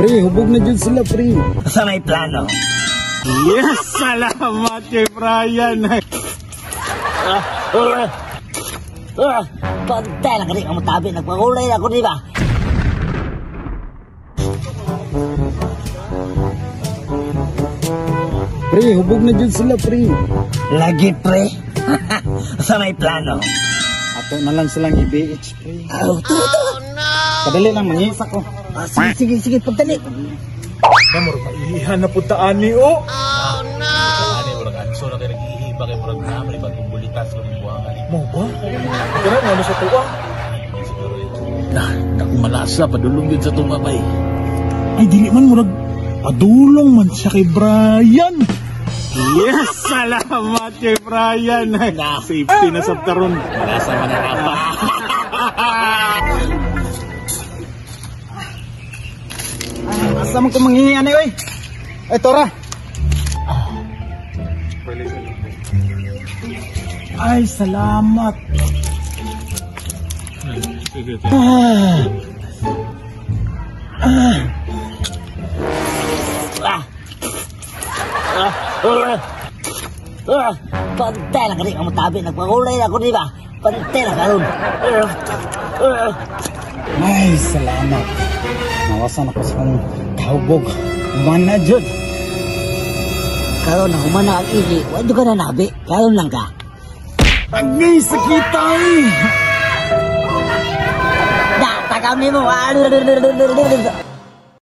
Pre, hubog na dyan sila, pre. Sa may plano. Yes, salamat kay Brian. Pantay lang kani ang tabi, nagpakulay ako, di ba? Pre, hubog na dyan sila, pre. Lagi, pre. Sa may plano. Ato na lang silang i-BH, pre. Oh, tara, tara. Kadali lang, mangisa ko. Ah, sige, sige, sige, pagdali. Namor, maiihan na puntaan ni oh. Ani murag anso na kay nag-iihi ba kay murag na may bagong bulitas kung buwangan. Mo ba? Kaya nga ano sa tuwa? Siguro yun. Nah, nakumalasa padulong yun sa tumabay. Ay, dili man murag padulong man siya kay Brian. Yes, salamat kay Brian. Safety na sa karon. Malasa man ang apa. Asa man ko manghihingi ani, oy? Ay, Tora. Ay, salamat. Pantay lang kani ang tabi, nagpakulay ako, di ba? Pantay lang karon. Ay, salamat. Nawasan ako sa kong kahubog. Human na, Jud. Karon na humana ang ihi, wa ka na nabi, karon lang ka. Agay, sakita eh. Da, tagami mo.